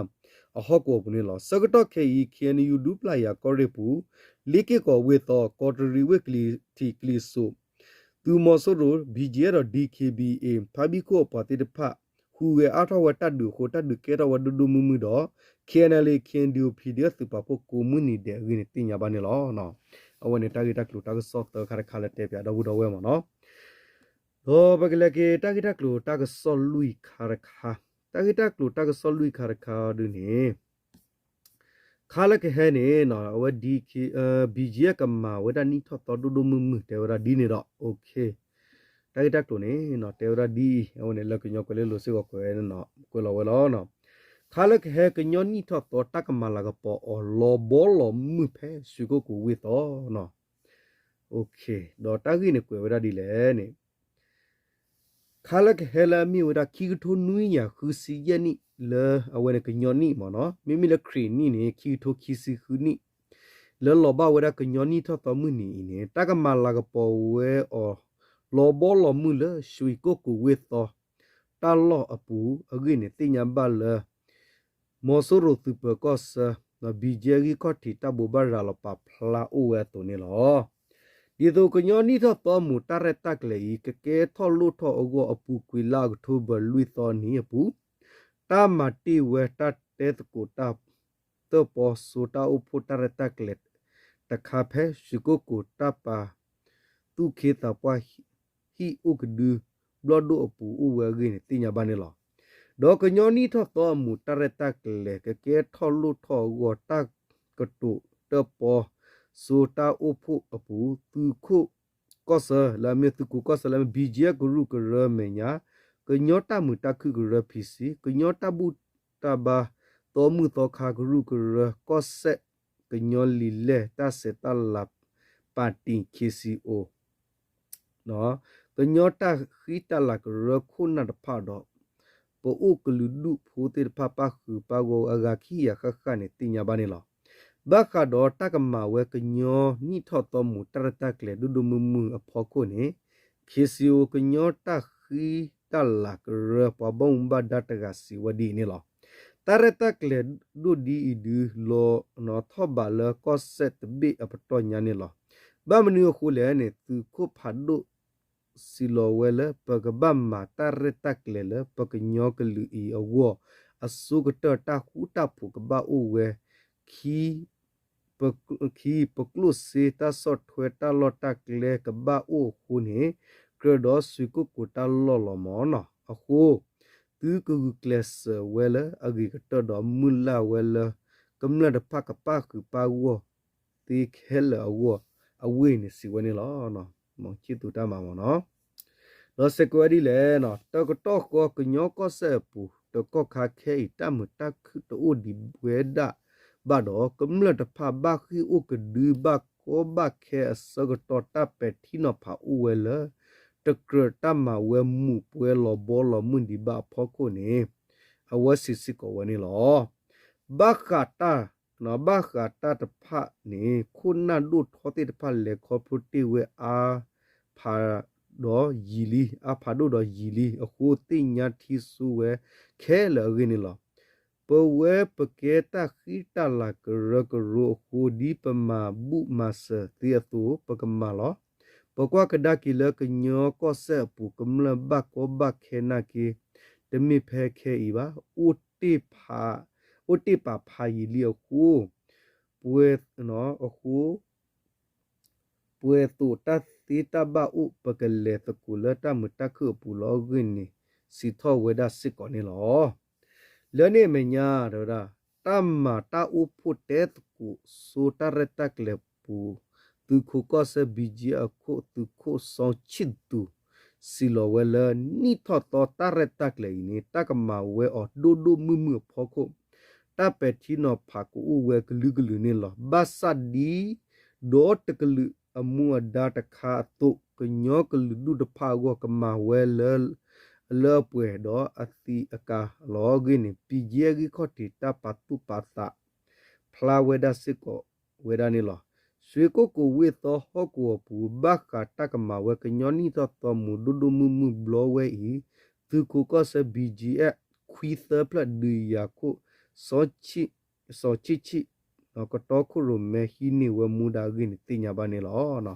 အဟီၣ်ကဝီၤပူၤန့ၣ်လီၤ. ဆၢကတီၢ်ခဲအံၤ ခ့ၣ်အဲၣ်ယူၣ် ဒူပျၢ်ယၤကီၢ်ရ့ၣ်ပူၤ လ့က့ၢ်ကီးဝ့ၢ်သီ ကီးတရံးဝ့ၢ်ကလံၤထံးကလံၤစိး သုးမီၤစိရိၤ ဘံၣ်ကၠ့ဒီး ဒံၣ်ခ့ၣ်ဘံၣ်အ့ၣ် ဖးဘံၣ်ခိၣ်အပှၤသ့ၣ်တဖၣ် ဟူးဂဲၤအါထီၣ်ဝဲတၢ်ဒုးအဃိ တၢ်ဒုးကဲထီၣ်ဝဲဒိၣ်ဒိၣ်မုၢ်မုၢ်ဒီး ခ့ၣ်အဲၣ်ယူၣ် ခ့ၣ်အဲၣ်ယူၣ် ပီၣ်ဒ့သုးပာ်ဖှိၣ်ကိးမုၢ်နံၤဒဲးအဂ့ၢ်န့ၣ် သ့ၣ်ညါဘၣ်န့ၣ်လီၤ. အဝဲန့ၣ်တၢ်ဂ့ၢ်တၢ်ကျိၤတၢ်ကစီၣ်သၢခါတခါလၢတဲပၠးဒီပုၢ်ဒီဝဲၢ်မ့ၢ်နီၤ. ဒီးပကလဲၤက့ၤတၢ်ဂ့ၢ်တၢ်ကျိၤတၢ်ကစီၣ်လွံၢ်ခါတခါ, တၢ်ဂ့ၢ်တၢ်ကျိၤတၢ်ကစီၣ်လွံၢ်ခါတခါဒုန့ၣ် ခါလၢကဟဲန့ၣ် အဝဲ ဘံၣ်ကၠ့ ကမၤဝဲဒၣ်နံၣ်ထီၣ်သီဒိၣ်ဒိၣ်မုၢ်မုၢ် တဲဝဲဒၣ်ဒ်န့ၣ်ဒီး တၢ်ဂ့ၢ်တၢ်ကျိၤန့ၣ် တဲဝဲဒၣ်ဒ်အံၤ, အဝဲန့ၣ်လၢကညီကွဲးလ့လိၤစ့ၢ်ကီးကွဲး ကွဲးလီၤဝဲလီၤ. ခါလၢကဟဲကညီနံၣ်ထီၣ်သီတၢ်ကမၤလၤကပီၤအီၤ လီၤဘီလီၤမုၢ်ဖဲရွှေကုက္ကိုဝ့ၢ်သီ ဒီးတၢ်ဂ့ၢ်န့ၣ်ကွဲးဝဲဒၣ်ဒ်လဲၣ်န့ၣ် ခါလၢကဟဲလၢအမ့ၢ်ဝဲဒၣ် ခံကထိနွံကယၤဃုဆံယဲၢ်နံၣ် လၢအဝဲန့ၣ်ကညီနံၣ်မ့ၢ်နီၤ, မ့မ့ၢ်လၢခရံာ်နံၣ်န့ၣ် ခံကထိခံဆံဃုနံၣ် လၢလီၤဘၣ်ဝဲဒၣ်ကညီနံၣ်ထီၣ်သီမုၢ်နံၤအံၤန့ၣ် တၢ်ကမၤလၤကပီၤဝဲအီၤ လီၤဘီလီၤမုၢ်လၢ ရွှေကုက္ကိုဝ့ၢ်သီ တၢ်လီၢ်အပူၤအဂ့ၢ်န့ၣ် သ့ၣ်ညါဘၣ်လၢ မီၤစိရိၤသုးပၢၤကီၢ်ဆၢ BGF ဂံၢ်ခီၣ်ထံးတၢ်ဘိးဘၣ်ရၤလီၤပာ်ဖျါအိၣ်ဝဲအသိးန့ၣ်လီၤ. ဒ်သိးကညီနံၣ်ထီၣ်သီအမူးတၢ်ရဲၣ်တၢ်ကျဲၤအံၤ ကကဲထီၣ်လိၣ်ထီၣ်အဂီၢ် အပူၤကွံာ်လါအီးကထိဘၢၣ် လွံၢ်သီနံၤအပူၤ တၢ်မၤတ့ၢ်ဝဲတၢ်တဲသကိးတၢ် တၢၣ်ပီစိတၢ်အိၣ်ဖှိၣ်တၢ်ရဲၣ်တၢ်ကျဲၤတခါ ဖဲ ရွှေကုက္ကိုတၢ်ပာ်သူၣ်က့သးပှၢ်ဟံၣ်အိၣ်ကဒု ဘျီၣ်ဒိၣ်အပူၤအိၣ်ဝဲအဂ့ၢ်န့ၣ် သ့ၣ်ညါဘၣ်န့ၣ်လီၤ. ဒီးကညီနံၣ်ထီၣ်သီအမူးတၢ်ရဲၣ်တၢ်ကျဲၤ ကကဲထီၣ်လိၣ်ထီၣ်အဂီၢ် တၢ်ကတိၤတၢၣ်ပီစိတၢ်အိၣ်ဖှိၣ်အပူၤ သုးခိၣ်ကီၢ်ဆၢ လၢအမ့ၢ်သုးခိၣ်ကီၢ်ဆၢ လၢအမ့ၢ် BGF ကရူၢ်ကရၢမဲာ်ညါ ကညီတၢ်မုာ်တၢ်ခုၣ်ကရၢ PC, ကညီတၢ်ဘူၣ်တၢ်ဘါသီမုၣ်သီခါကရူၢ်ကရၢ ကီၢ်စဲၣ်ကညီလံာ်လဲၢ်တၢ်ဆဲးတၢ်လၤ ပၣ်တံၣ် KCO ကညီတၢ်ဃံတၢ်လၤကရၢခိၣ်နၢ်တဖၣ်ဒီး ပအိၣ်ကလုာ်ဒူၣ်ဖိသ့ၣ်တဖၣ် ပၣ်ဃုာ်ပၣ်ဂီၢ်အဂၤခံကယၤဃၣ်ဃၣ်န့ၣ် သ့ၣ်ညါဘၣ်န့ၣ်လီၤ. ဘၣ်ဃးဒီးတၢ်ကမၤဝဲကညီနံၣ်ထီၣ်သီမူးတၢ်ရဲၣ်တၢ်ကျဲၤဒိၣ်ဒိၣ်မုၢ်မုၢ်အဖီခိၣ်န့ၣ် KCO ကညီတၢ်ဃံတၢ်လၤကရၢ ပှၤဘၣ်မူဘၣ်ဒါတဂၤစံးဝဲဒ်အံၤန့ၣ်လီၤ. တၢ်ရဲၣ်တၢ်ကျဲၤဒိၣ်ဒ်အံၤဒုး လီၤထီၣ်ဘးလၢကီၢ်စဲၣ်တဘ့ၣ်အပတီၢ်ညါန့ၣ်လီၤ. ဘၣ်မနုၤအဃိလဲၣ်န့ၣ် သုးခိၣ်ဖးဒိၣ်စံးလီၤဝဲလၢ ပကဘၣ်မၤတၢ်ရဲၣ်တၢ်ကျဲၤလၢပကညီကလုာ်အံၤအဂီၢ် အဆိကတၢၢ်တၢ်ဃူတၢ်ဖိးကဘၣ်အိၣ်ဝဲ ခံ ခံ ပကျိၣ်စ့တၢ်ဆီၣ်ထွဲတၢ်လီၢ်တၢ်ကျဲကဘၣ်အိၣ်အဃိန့ၣ် ကြၢးဒီး ရွှေကုက္ကို တၢ်လီၢ်လီၤမၢ်နီၤ. အဃိ သုကဂုာ်ကျဲးစၢးဝဲလၢအဂ့ၤကတၢၢ်ဒီး မုၢ်လၢ်ဝဲလၢ ကမျၢၢ်တဖၣ်ကပၣ်ဃုာ်ပၣ်ဂီၢ်သ့ခဲလၢာ်အဂီၢ် အဝ့ၢ်န့ၣ်စံးဝဲန့ၣ်လီၤ. မ့ၢ်ခၠံးသူတၢ်မၤမၢ်နီၤ ဒီးစဲးကွဲးဝဲဒ်လဲၣ်, တကတီၢ်ဃီကညီကီၢ်စဲၣ်အပူၤ တကီၢ်ခါခဲအံၤ တၢ်မုာ်တၢ်ခုၣ်တအိၣ်ဒံးဝဲဒၣ်ဘၣ်ဒီး ကမျၢၢ်တဖၣ်ဘၣ်ဃ့ၢ်အိၣ်ကဒု ဘၣ်ကီဘၣ်ခဲအဆၢကတီၢ် တၢ်ပဲာ်ထံနီၤဖးအိၣ်ဝဲလၢ တကြၢးတၢ်မၤဝဲမူးပွဲလီၤဘီလီၤမုၢ်ဒံးဘၣ်အဖီခိၣ်န့ၣ် အဝဲစံးစ့ၢ်ကီးဝဲန့ၣ်လီၤ. ဘၣ်ဃးတၢ် ဘၣ်ဃးတၢ်တဖၣ်န့ၣ် ခိၣ်နၢ်ဒိၣ်ထီသ့ၣ်တဖၣ်လဲၤခီဖျိတ့ၢ်ဝဲအါဖးဒီးယံာ်လံ, အါဖးဒိၣ်ဒီးယံာ်လံအဃိ သ့ၣ်ညါထံဆိဝဲခဲလၢာ်အဂ့ၢ်န့ၣ်လီၤ. ပဝဲပကဲတၢ်ဃံတၢ်လၤကရၢကရိအဃိ ဒ်ပမၤဘူၣ်မၤစၢၤသ့အသိး ပကမၤလီၤ. ပကွၢ်ကဒါက့ၤလၢကညီကီၢ်စဲၣ်အပူၤ ကမျၢၢ်ဘၣ်ကီဘၣ်ခဲနာ်က့ တမ့ၢ်ဖဲခဲအံၤဘၣ်, အိၣ်တ့ၢ်ပာ်ဖးယံာ်လံအဃိ ပှဲၤ အဃိ ပှဲၤသိးတၢ်သ့တၢ်ဘၣ်အိၣ် ပကလဲၤသကိးလၢတၢ်မုာ်တၢ်ခုၣ်အပူၤလီၤအဂ့ၢ်န့ၣ် စံးထီၣ်ဝဲဒၣ်စ့ၢ်ကီးန့ၣ်လီၤ. လၢန့ၣ်အမဲာ်ညါ တဲဝဲဒၣ် တၢ်မၤတၢ်အိၣ်ဖှိၣ်တဲသကိးစိတၢ်ရဲၣ်တၢ်ကျဲၤပူၤ သုးခိးကီၢ်ဆၢ BGF အခိၣ် သုးခိၣ်စီၤဆံၣ်သူး စံးလီၤဝဲလၢ နံၣ်ထီၣ်သီတၢ်ရဲၣ်တၢ်ကျဲၤအံၤန့ၣ် တၢ်ကမၤဝဲအီၤဒိၣ်ဒိၣ်မုၢ်မုၢ်အဖီခိၣ် တၢ်ပဲာ်ထံနီၤဖးကအိၣ်ဝဲကလုာ်ကလုာ်န့ၣ်လီၤ. ဘၣ်ဆၣ်ဒ်ဒီတကလုာ်အမူအဒါတခါအသိး ကညီကလုာ်ဒူၣ်တဖၣ်အဂီၢ် ကမၤဝဲလၢ အလၢအပှဲၤဒီးအသံးအကာ်လီၤအဂ့ၢ်န့ၣ် BGF ဂံၢ်ခီၣ်ထံးတၢ်ပာ်သူၣ်ပာ်သး ဖျါဝဲဒၣ်စ့ၢ်ကီးဝဲဒၣ်န့ၣ်လီၤ. ရွှေကုက္ကိုဝ့ၢ်သီဟီၣ်ကဝီၤပူၤ ဘၣ်ဃးတၢ်ကမၤဝဲကညီနံၣ်ထီၣ်သီမူးဒိၣ်ဒိၣ်မုၢ်မုၢ်ဘျီဝဲအံၤ သုးခိးကီၢ်ဆၢ BGF ခွံသၢဖျၢၣ် ဒုးယၤခိၣ် စီၤဆံၣ်ဆံၣ် ကတီခိၣ်ရိၣ်မဲဟံးန့ၢ်ဝဲမူဒါအဂ့ၢ်န့ၣ် သ့ၣ်ညါဘၣ်န့ၣ်လီၤ.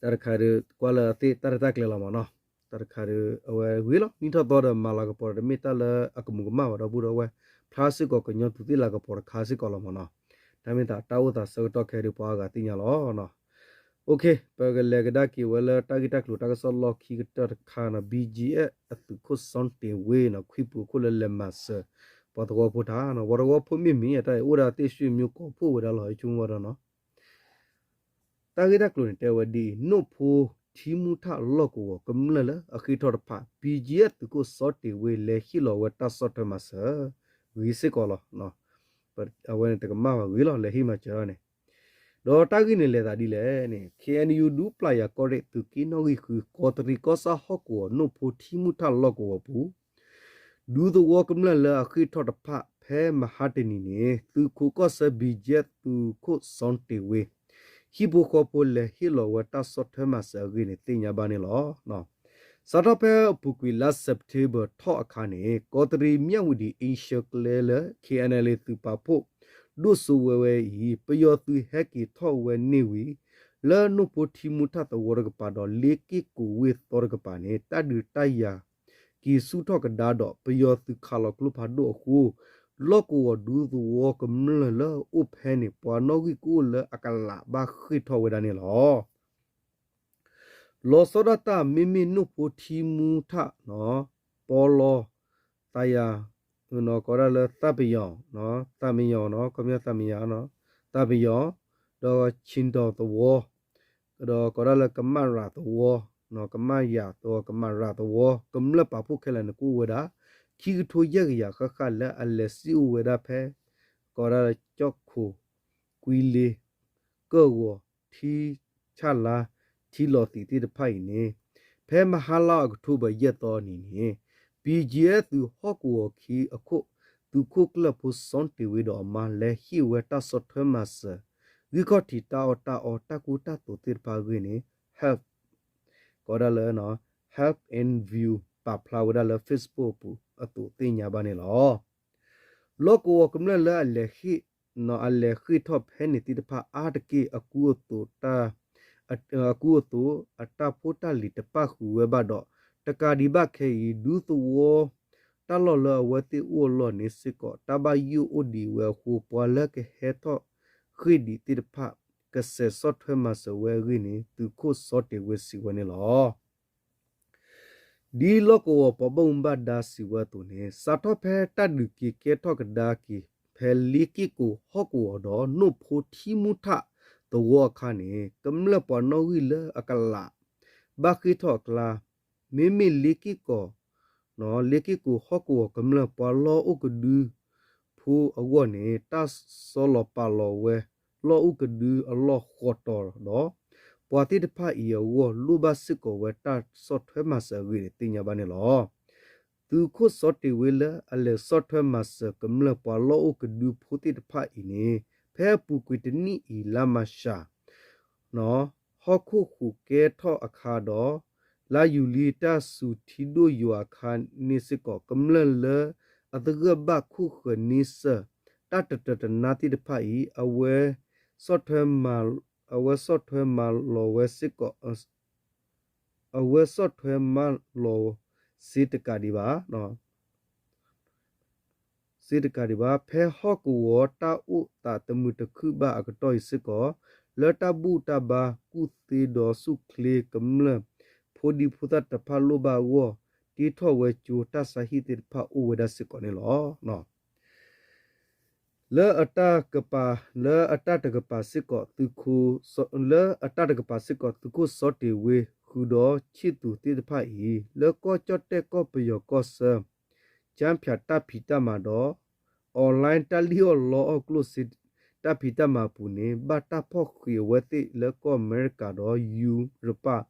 တၢ်တခါဒီး ကွၢ်လၢအသ့ၣ်တၢ်ရဲၣ်တၢ်ကျဲၤလီၤမၢ်နီၤ. တၢ်တခါဒီး အဝဲဂ့ၤလီၤ နံၣ်ထီၣ်သီဒီးမၤလၤကပီၤဒီး တမ့ၢ်တၢ်လၢအကမူးကမၣ်ဘၣ်ဒီပုၢ်ဒီဝဲၢ် ဖျါစ့ၢ်ကီးကညီသူးသ့ၣ်လၤကပီၤတခါစ့ၢ်ကီးလီၤမၢ်နီၤ. တၢ်မ့ၢ်သးတၢ်အိၣ်သးဆၢကတီၢ်ခဲအံၤဒီး ပှၤအါဂၤသ့ၣ်ညါလီၤ. ပကလဲၤကဒါက့ၤဝဲလၢ တၢ်ဂ့ၢ်တၢ်ကျိၤတၢ်ကစီၣ်လီၢ်ခံကတၢၢ်တခါနီၤ, BGF အသုးခိၣ်စီတ့ၢ်ဝ့နီၤ ခွံပူၤခိၣ်လၢလဲၤမၤစၢၤ ပှၤသဝီဖိတၢ်နီၤ, ပှၤသဝီဖိမ့ၢ်မ့ၢ် တၢ်အံၤအိၣ်ဒၣ်သ့ၣ် ရွှေမျိုး ကိးဖှိၣ်ဝဲဒၣ်လီၤ ဆိကမိၣ်ဝဲဒီးနီၤ. တၢ်ဂ့ၢ်တၢ်ကျိၤန့ၣ်တဲဝဲဒ်အံၤ, နိၣ်ဖိထံမူထၣ်လီၢ်ကဝီၤကမျၢၢ်လၢအဃ့ၢ်ထီၣ်တဖၣ် BGF သုးခိၣ်စီတ့ၢ်ဝ့ လဲၤဟ့ၣ်လီၤဝဲတၢ်ဆီၣ်ထွဲမၤစၢၤ ဂ့ၤစ့ၢ်ကီးလီၤ. အဝဲန့ၣ်တကမၣ်ဘၣ်ဂ့ၤလီၤ လဲၤဟ့ၣ်မၤစၢၤန့ၣ်. ဒီးတၢ်ဂ့ၢ်န့ၣ်လဲၤသးဒ်လဲၣ်န့ၣ် KNU ဒူပျၢ်ယၤကီၢ်ရ့ၣ် သုးက့နီၣ်ဂံၢ်ဃု ကီးတရံးကီၢ်ဆၣ်ဟီၣ်ကဝီၤ နိၣ်ဖိထံမူထၣ်လီၢ်ကဝီၤပူၤ ဒူသဝီကမျၢၢ်လၢအဃ့ၢ်ထီၣ်တဖၣ် ဖဲမဟါတနံၤန့ၣ် သုးခိးကီၢ်ဆၢ BGF သုးခိၣ်စီတ့ၢ်ဝ့ ဟံၣ်ဖိဃီဖိလဲၤဟ့ၣ်လီၤဝဲတၢ်ဆီၣ်ထွဲမၤစၢၤအဂ့ၢ်န့ၣ် သ့ၣ်ညါဘၣ်န့ၣ်လီၤ. စးထီၣ်ဖဲအပူၤကွံာ်လါ September ထီၣ်အခါန့ၣ် ကီးတရံး မြဝတီ အ့ရှၢၣ်ကျဲလၢ K N L A သုးပာ်ဖှိၣ် ဒိၣ်စိဝဲဝဲအံၤ ပယီၤသုးဟဲက့ၤထီၣ်ဝဲန့ၢ်ဝံၤ လၢနိၣ်ဖိထံမူထၣ်သဝီတကပၤဒီး လ့က့ၣ်ကိၤဝ့ၢ်သီတကပၤန့ၣ် တၢ်ဒုးတၢ်ယၤ က့ၤဆူၣ်ထီၣ်ကဒါဒီး ပယီၤသုးခးလီၤကျိဖးဒိၣ်အဃိ လီၢ်ကဝီၤဒူသဝီကမျၢၢ်လၢအအိၣ်ဖဲန့ၣ် ပှၤနီၣ်ဂံၢ်ကအိၣ်လၢအကလးဘၣ်ဃ့ၢ်ထီၣ်ဝဲဒၣ်န့ၣ်လီၤ. လီၤဆီဒၣ်တၢ် မ့မ့ၢ်နိၣ်ဖိထံမူထၣ် ပီလီ သးယၤ ကိးဒၣ်လၢသးပယီၤ သးမယီၤ ခီပညီသးမယၤ သးပယီၤ ဒီး ဆံဒီၤသဝီ ဒီးကိးဒၣ်လၢကမၣ်ရၤသဝီ ကမၣ်ယၤသဝီ ကမၣ်ရၤသဝီ ကမျၢၢ်ပာ်ဖှိၣ်ခဲလၢာ်န့ၣ် ကအိၣ်ဝဲဒၣ် ခံကထိယဲၢ်ကယၤဃၣ်ဃၣ်လၢအလဲၤစံၣ်အိၣ်ဝဲဒၣ်ဖဲ ကိးဒၣ်လၢကၠီၣ်ခိၣ် ကွံလ့ ကၢၢ်ဂီၤ ထံဆၣ်လါ ထံလီၤသံးသ့ၣ်တဖၣ်အံၤန့ၣ် ဖဲမဟါလါအီးကထိဘၢၣ် ယဲၢ်သီအနံၤန့ၣ် B G F သုးဟီၣ်ကဝီၤခံအခိၣ် သုးခိၣ်ကျၢၢ်ဖိစီတ့ၢ်ဝ့ဒီးအမါ လဲၤဟ့ၣ်ဝဲတၢ်ဆီၣ်ထွဲမၤစၢၤ ဂံၢ်ခီၣ်ထံးတၢ်အီၣ်တၢ်အီ တၢ်ကူတၢ်သိးသ့ၣ်တဖၣ်အဂ့ၢ်န့ၣ် Health ကိးဒၣ်လၢ Health and View ပာ်ဖျါဝဲဒၣ်လၢ Facebook အပူၤအသိးသ့ၣ်ညါဘၣ်န့ၣ်လီၤ. လီၢ်ကဝီၤကမျၢၢ်လၢအလဲၤဃ့ၢ် အလဲၤဃ့ၢ်ထီၣ်ဖဲန့ၣ်သ့ၣ်တဖၣ်အါတက့ၢ် အကူအသိး အကူအသိး အတၢ်ဖိတၢ်လံၤတပၣ်ဃုာ်ဝဲဘၣ်ဒီး တကးဒံးဘၣ်ခဲအံၤ ဒူသဝီ တၢ်လီၢ်လၢအဝဲသ့ၣ်အိၣ်အလီၢ်န့ၣ်စ့ၢ်ကီး တၢ်ဘၣ်ယိၣ်အိၣ်ဒံးဝဲအဃိ ပှၤလၢကဟဲထီၣ်ဃ့ၢ်ဒံးသ့ၣ်တဖၣ် ကစဲးဆီၣ်ထွဲမၤစၢၤဝဲအဂ့ၢ်န့ၣ် သုးခိၣ်စီတ့ၢ်ဝ့စံးဝဲန့ၣ်လီၤ. ဒ်လီၢ်ကဝီၤပှၤဘၣ်မူဘၣ်ဒါစံးဝဲအသိးန့ၣ် စးထီၣ်ဖဲတၢ်ဒုးက့ၤကဲထီၣ်ကဒါက့ၤ ဖဲလ့က့ၣ်ကိၤဟီၣ်ကဝီၤဒီး နိၣ်ဖိထံမူထၣ်သဝီအခါန့ၣ် ကမျၢၢ်ပှၤနီၣ်ဂံၢ်လၢအကလး ဘၣ်ဃ့ၢ်ထီၣ်အကျါ မ့မ့ၢ်လ့က့ၣ်ကိၤ လ့က့ၣ်ကိၤဟီၣ်ကဝီၤကမျၢၢ်ပှၤလီၢ်အိၣ်ကဒုဖိအဂီၢ်န့ၣ် တၢ်ဆီလီၤပာ်လီၤဝဲ လီၢ်အိၣ်ကဒုအလီၢ်ဃီတီၤဒီး ပှၤသ့ၣ်တဖၣ်အံၤအဂီၢ် လိၣ်ဘၣ်စ့ၢ်ကီးဝဲတၢ်ဆီၣ်ထွဲမၤစၢၤအဂ့ၢ်န့ၣ် သ့ၣ်ညါဘၣ်န့ၣ်လီၤ. သုးခိၣ်စီတ့ၢ်ဝ့လၢအလဲၤဆီၣ်ထွဲမၤစၢၤကမျၢၢ်ပှၤလီၢ်အိၣ်ကဒုဖိသ့ၣ်တဖၣ်အံၤန့ၣ် ဖဲအပူၤကွံာ်တနံၣ်အံၤ လါမၤရှး ဟီၣ်ခိၣ်ဟူးကဲထီၣ်အခါဒီး လါယူၤလံတၢ်စူၤထံဒိၣ်ယွၤအခါန့ၣ်စ့ၢ်ကီး ကမျၢၢ်လၢအသဂၢၢ်ဘၣ်ခိၣ်ဃၢၤန့ဆၢၣ် တၢ်တတၢၤတနါသ့ၣ်တဖၣ်အံၤ အဝဲဆီၣ်ထွဲ အဝဲဆီၣ်ထွဲမၤလီၤဝဲစ့ၢ်ကီး အဝဲဆီၣ်ထွဲမၤလီၤစ့တကးဒံးဘၣ် စ့တကးဒံးဘၣ် ဖဲဟီၣ်ကဝီၤတၢ်အိၣ်သးတမုာ်တခုၣ်ဘၣ်အကတီၢ်အံၤစ့ၢ်ကီး လၢတၢ်ဘူၣ်တၢ်ဘါကူၣ်သ့ဒီးဆူၣ်ချ့ကမျၢၢ် ဖိဒံဖိသၣ်တဖၣ်လိၣ်ဘၣ်အဂီၢ် တ့ထီၣ်ဝဲကၠိတၢ်ဆါဟံၣ်သ့ၣ်တဖၣ်အိၣ်ဝဲဒၣ်စ့ၢ်ကီးန့ၣ်လီၤ. လၢအတၢ်ကပၤ လၢအတၢ်တကပၤစ့ၢ်ကီး သုးခိၣ် လၢအတၢ်တကပၤစ့ၢ်ကီး သုးခိၣ်စီတ့ၢ်ဝ့ ဃုာ်ဒီးခၠံးသူၣ်သ့ၣ်တဖၣ်အံၤ လၢကီၢ်ကၠီၣ်တဲၣ်ကီၢ်ပယီၤကီၢ်ဆၢ ကၠၣ်ဖၠၣ်တၢ်ဖံးတၢ်မၤဒီး online တၢ်လံၣ်အီၣ်လီအီၣ်ကျိၣ်စ့ တၢ်ဖံးတၢ်မၤအပူၤန့ၣ် ဘၣ်တၢ်ဖီၣ်ဃံးအဝဲသ့ၣ်လၢကီၢ်အမဲရကၤဒီး ယူရပၣ်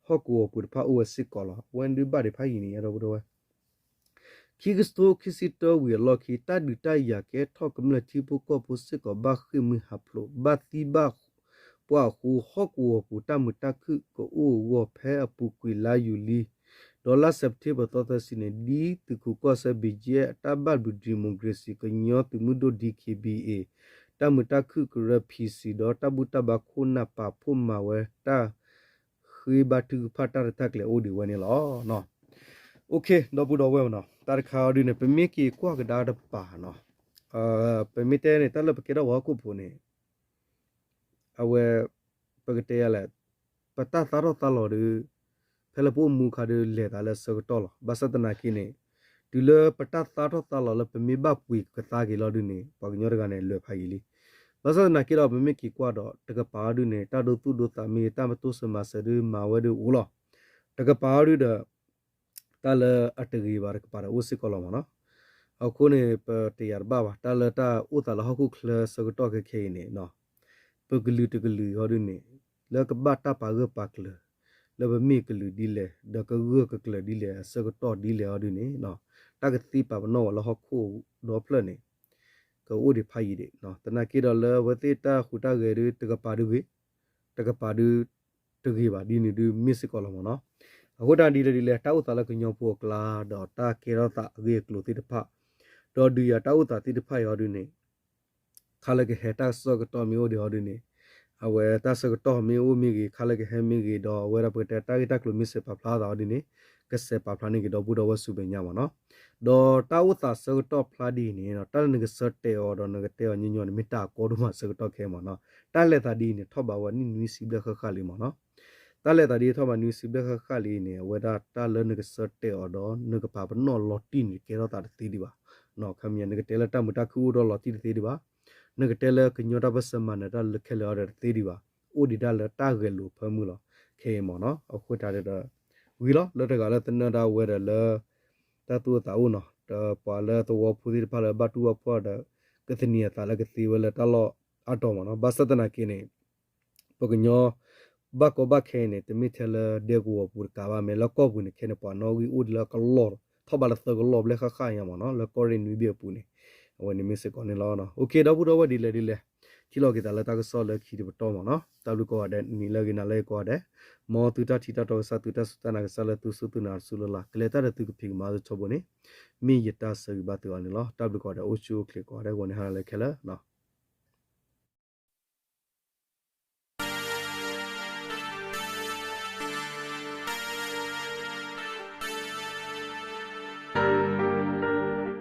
ဟီၣ်ကဝီၤပူၤတဖၣ်အိၣ်ဝဲစ့ၢ်ကီးလီၤ. အဝဲဒုးဘၣ်ဒံးဖးယံာ်န့ၣ် ယဒီပုၢ်ဒီဝဲၢ် ခံကထိခံဆံတၢဝံၤအလီၢ်ခံ တၢ်ဒုးတၢ်ယၤကဲထီၣ်ကမျၢၢ်ထံဖိကီၢ်ဖိစ့ၢ်ကီး ဘၣ်ဃ့ၢ်မှံဟးဖျိး ဘၣ်သံဘၣ်ပှၢ်အဃိ ဟီၣ်ကဝီၤပူၤတၢ်မုာ်တၢ်ခုၣ်ကအိၣ်အဂီၢ် ဖဲအပူၤကွံာ်လါယူၤလံ ဒီးလါစဲးပထ့ဘၢၣ်သီသၢဆံန့ၣ် ဒ်သုးခိၣ်ကီၢ်ဆၢ ဘံၣ်ကၠံၣ်အဲၣ် တၢ်ဘၣ်ဘျုး democracy ကညီသုးမုၢ်ဒိၣ် D K B A တၢ်မုာ်တၢ်ခုၣ်ကရၢ P C ဒီးတၢ်ဘူၣ်တၢ်ဘါခိၣ်နၢ်ပာ်ဖှိၣ်မၤဝဲတၢ် ဃ့ဘါထုကဖၣ်တၢ်ရဲၣ်တၢ်ကျဲၤအိၣ်ဒံးဝဲန့ၣ်လီၤ. ဒီပုၢ်ဒီဝဲၢ်နီၤ တၢ်တခါအံၤဒုန့ၣ် ပမ့ၢ်က့ၤကွၢ်ကဒါတပၤနီၤ ပမ့ၢ်တဲန့ၣ် တၢ်လၢပကဲထီၣ်ပှၤဟီၣ်ခိၣ်ဖိန့ၣ် အဝဲ ပကတဲယၤလဲၣ် ပတၢ်သါထီၣ်သါလီၤဒီး ဖဲလၢပအိၣ်မူအခါဒီး လဲၤသးလၢအဆၢကတီၢ်လီၤ. ဘၣ်ဆၣ်သနာ်က့န့ၣ် တုၤလၢပတၢ်သါထီၣ်သါလီၤလၢပမ့ၢ်ဘၣ်ပှ့ၤကသါက့ၤလီၤဒုန့ၣ် ပှၤကညီတဂၤန့ၣ် လဲၤဖးယံာ်လံ. ဘၣ်ဆၣ်သနာ်က့ဒီး ပမ့ၢ်က့ၤကွၢ်ဒီး တကပၤအီၤဒုန့ၣ် တၢ်ဒိသူၣ်ဒိသးမ့ၢ်ဂ့ၤ တၢ်မတိစၢၤမၤစၢၤဒုးမၤဝဲဒုးအိၣ်လီၤ. တကပၤအီၤဒုဒီး တၢ်လၢအတဂ့ၤဘၣ်တကပၤဒီးအိၣ်စ့ၢ်ကီးလီၤမ့ၢ်နီၤ. အဃိန့ၣ် ပတယာ်တဘၣ်ဘၣ် တၢ်လၢတၢ်အိၣ်သးလၢဟီၣ်ခိၣ်ချၢဆၢကတီၢ်ခဲခဲအံၤန့ၣ် ပကလုာ်တကလုာ်အီၤဒုန့ၣ် လၢကဘၣ်တၢ်ပာ်ဂၢၢ်ပာ်ကျၢၤ လၢပမ့ၢ်ကလုာ်ဒ်လဲၣ် ဒီးကဂၢၢ်ကကျၢၤဒ်လဲၣ် အဆၢကတီၢ်ဒ်လဲၣ်အီၤဒုန့ၣ် တၢ်ကသ့ပာ်ပနီၣ်ဝဲလၢဟီၣ်ခိၣ်ဒီဖျၢၣ်န့ၣ် ကအိၣ်ဒံးဖးယံာ်ဒံး သနာ်က့ဒီးလၢအဝဲသ့ၣ်တၢ်ဟူးတၢ်ဂဲၤဒု တကပၤဒုဂ့ၤ တကပၤဒု တဂ့ၤဘၣ်ဒ်န့ၣ်ဒုမ့ၢ်စ့ၢ်ကီးလီၤမ့ၢ်နီၤ. အဃိတၢ်ဒ်လဲၣ်ဒ်လဲၣ် တၢ်အိၣ်သးလၢကညီဖိအကျါ ဒီးတၢ်ကဲထီၣ်သးအဂ့ၢ်အကျိၤသ့ၣ်တဖၣ် ဒီးဒုးယၤတၢ်အိၣ်သးသ့ၣ်တဖၣ်အံၤဟီဒုန့ၣ် ခါလၢကဟဲတၢ်ဆၢကတီၢ်မ့ၢ်အိၣ်ဒံးဟီဒုန့ၣ် အဝဲတၢ်ဆၢကတီၢ်မ့ၢ်အိၣ်မ့ၢ်ဂ့ၤ ခါလၢကဟဲမ့ၢ်ဂ့ၤ ဒီးအဝဲဒၣ်ပကတဲတၢ်ဂ့ၢ်တၢ်ကျိၤမ့ၢ်စဲးပာ်ဖျါသးဟီဒုန့ၣ် ကစဲးပာ်ဖျါန့ၢ်က့ၤဒီပုၢ်ဒီဝဲၢ်ဆူမဲာ်ညါမ့ၢ်နီၤ. ဒီးတၢ်အိၣ်သးဆၢကတီၢ်ဖျါဒ်အံၤန့ၣ် တၢ်လၢနကဆၢတဲာ်အီၤဒီးနကတဲအီၤညီညီန့ၣ် မ့ၢ်တၢ်အကီဒိၣ်မးဆၢကတီၢ်ခဲအံၤမ့ၢ်နီၤ. တၢ်လဲၤသးဒ်အံၤန့ၣ် ထီၣ်ဘးဝဲနံၣ်နွံဆံဘျဲၣ်ဃၣ်ဃၣ်လံမ့ၢ်နီၤ. တၢ်လဲၤသးဒ်ထီၣ်ဘးနွံဆံဘျဲၣ်ဃၣ်ဃၣ်လံအံၤန့ၣ် အဝဲဒၣ်တၢ်လၢနကဆၢတဲာ်အီၤဒီး နကပာ်ပနီၣ်လီၤတံၢ်န့ၣ် ကဲထီၣ်သးတသ့ဒံးဘၣ်. ခီပညီ နကတဲလၢတၢ်မုာ်တၢ်ခုၣ်အိၣ်ဒီးလီၤတံၢ်တသ့ဒံးဘၣ်. နကတဲလၢကညီတၢ်ပၢၢ်ဆၢမၤနၢၤတၢ်လၢခဲလၢာ်အီၤဒီးတသ့ဒံးဘၣ်. အိၣ်ဒံးဒၣ်လၢတၢ်ဂဲၤလိာ်ဖၢမုၢ်လီၤ. ခဲအံၤမ့ၢ်နီၤ အဃိတၢ်ဒီး ဝံၤလီၤ လၢတဂၤလၢသနၢၣ်ဒၣ်ဝဲဒီးလၢ တၢ်သူၣ်အိၣ်သးအိၣ်နီၤ ဒီးပှၤလၢသဝီဖိသ့ၣ်တဖၣ်လၢဘၣ်တူၢ်ဘၣ်ဖှီၣ်ဒီး ကသန့ၤအသးလၢကသ့ဝဲလၢတၢ်လီၢ်အါတီၤမ့ၢ်နီၤ. ဘၣ်ဆၣ်သနာ်က့န့ၣ် ပကညီ ဘၣ်ကီဘၣ်ခဲအံၤန့ၣ် တမ့ၢ်ထဲလၢဒဲကဝီၤပူၤတကးဘၣ် မ့ၢ်လၢကီၢ်ပူၤန့ၣ် ခဲန့ၣ် ပှၤနီၣ်ဂံၢ်အိၣ်ဒံးလၢကလီၢ် ထီၣ်ဘးလၢသၢကလီၢ်ဘျဲၣ်ဃၣ်ဃၣ်ညါမ့ၢ်နီၤ လၢကီၢ်ရ့ၣ်နွံဘ့ၣ်အပူၤန့ၣ် အဝဲန့ၣ်မ့ၢ်စ့ၢ်ကီးန့ၣ်လီၤ. အိၣ်ခ့ ဒီပုၢ်ဒီဝဲၢ်ဒ်လဲၣ်ဒ်လဲၣ် ထံၣ်လိာ်က့ၤသးလၢတၢ်ကစီၣ်လၢခံတပတီၢ်မ့ၢ်နီၤ. တၢ်ဘျုးကိးဂၤဒဲး နံၤလၢအဂ့ၤ နၤလၢအဂ့ၤကိးဂၤဒဲး မ်သုတၢ်ထံၣ်တၢ်တီကစၢ် သုတၢ်စူၢ်တၢ်နာ်ကစၢ်လၢသုစူၢ်သုနာ်တစူၢ်လၢ်လၢ် ကလဲၤတၢ်ဒီးသုကဖံးကမၤအသိးထီဘိန့ၣ် မ့ၢ်ယတၢ်ဆၢဂ့ၤဘၣ်သုအီၤန့ၣ်လီၤ. တၢ်ဘျုးကိးဂၤဒဲး အိၣ်ဆူၣ်အိၣ်ချ့ကိးဂၤဒဲး ဂီၤန့ၣ်ဟါနၤလၢခဲလၢာ်